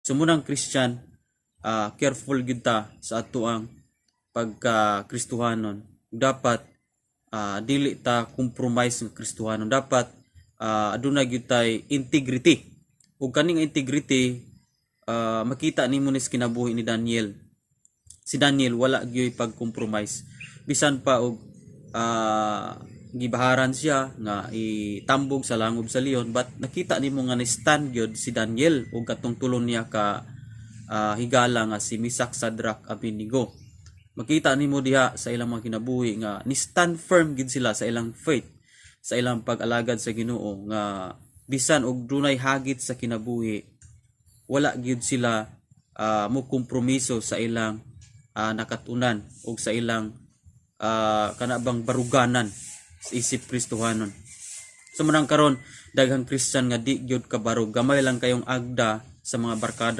So munang Christian, careful gyud ta sa atoang pagka Kristohanon. Dapat dili ta compromise nga Kristohanon. Dapat aduna gyud tay integrity. Ug kaning integrity, makita nimo ni sa kinabuhi ni Daniel. Si Daniel, wala gyud pag-compromise. Bisan pa og gibaharan siya nga itambog sa langob sa leon, but nakita nimo nga ni stand gyud si Daniel ug katong tulon niya ka higala nga si Misak, Sadrach, Abednego. Makita nimo diha sa ilang mga kinabuhi nga ni stand firm gid sila sa ilang faith, sa ilang pag-alagad sa Ginoo, nga bisan og dunay hagit sa kinabuhi, wala gyud sila mo kompromiso sa ilang nakatunan ug sa ilang kana bang baruganan sa isip Kristohanon. So manang karon, daghang Christian nga di gyud kabarog, gamay lang kayong agda sa mga barkada.